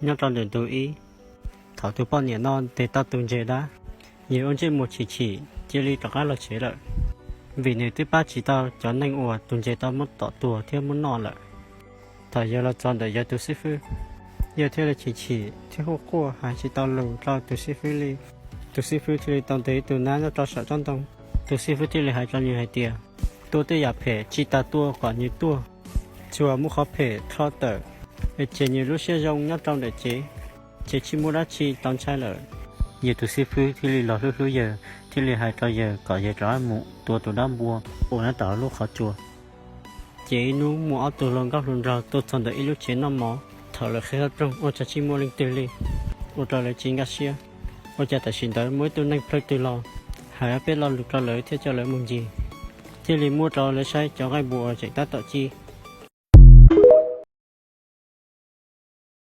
nyob rau ntawm ntug ib. Thaum tus poj niam no ntes tau tus ntses dab, yawg ua ntsej muag chim chim cia li rov qab los tsev lawm, vim nws twb pab tsis tau cov neeg uas tus ntses tau muab tom tuag thiab muab noj lawm. Thaum yawg los txog ntawm yawg tus xib fwb, yawg thiaj li chim chim thiab quaj quaj hais tsis tau lus rau tus xib fwb li. Tus xib fwb thiaj li tau ntes ib tug nab nyob rau saum tsob ntoo. Tus xib fwb thiaj li hais rau nws hais tias, tua tej yam phem tsis tas tua kom nws tuag, tsuas muab qhov phem rho tawm, es ces nws lub siab zoo nyob rau ntawm tsev, ces tsis muaj dab tsi tau ntshai lawm. Yawg tus xib fwb thiaj li los hlub hlub yawg, thiaj li hais rau yawg kom yawg rov qab mus tua tus dab npua uas nyob tom lub qhov tsua. Ces ib hnub muaj ob tug hluas nkauj hluas nraug tuaj txog ntawm ib lub tsev noj mov. Thaum lawv qhib qhov rooj ua cas tsis muaj leej twg li, ua rau lawv tsis nkag siab. Ua cas tam sim ntawd muaj ib tug neeg plhaw twg los hais ob peb lo lus rau lawv thiab coj lawv mus ncig, thiaj li muab rau lawv saib cov nqaij npua uas tseem tab tom ci.